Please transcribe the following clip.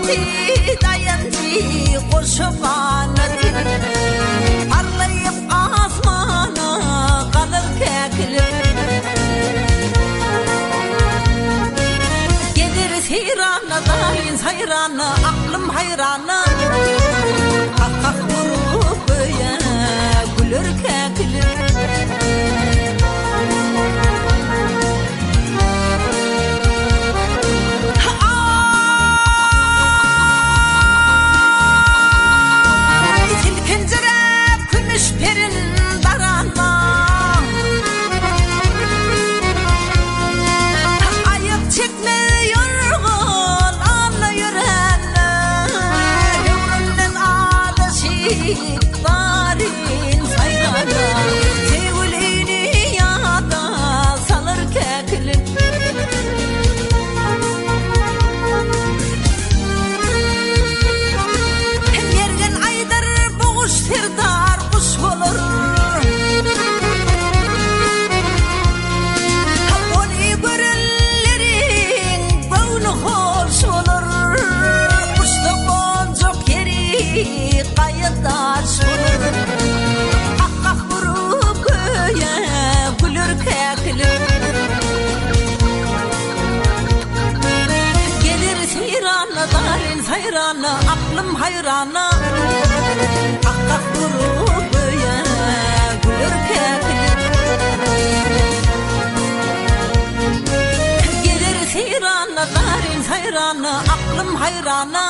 Ganaty, daýanjy, goşa ganaty. Parlaýyp asmana galar käkilik. Gezer seýrana, zaryn saýrana, aklym haýrana. Kah-kah urup göýä güler käkilik. Aý, silkinjiräp kümüş perin daranda. Aýak çekme ýorgan alna ýörände. Döwründen azaşyp zaryn saýranda. Söýgülini ýada salar käkilik. Mergen aýdar bu guş serdar guş bolar. Ony görenleriň göwni hoş bolar. Guşda gonjak ýeri gaýa daş bolar. Hak-hak urup göýä güler käkilik. Geler seýrana, zaryn saýrana, aklym haýrana. Hak-hak urup göýä güler käkilik. Geler seýrana, zaryn saýrana, aklym haýrana.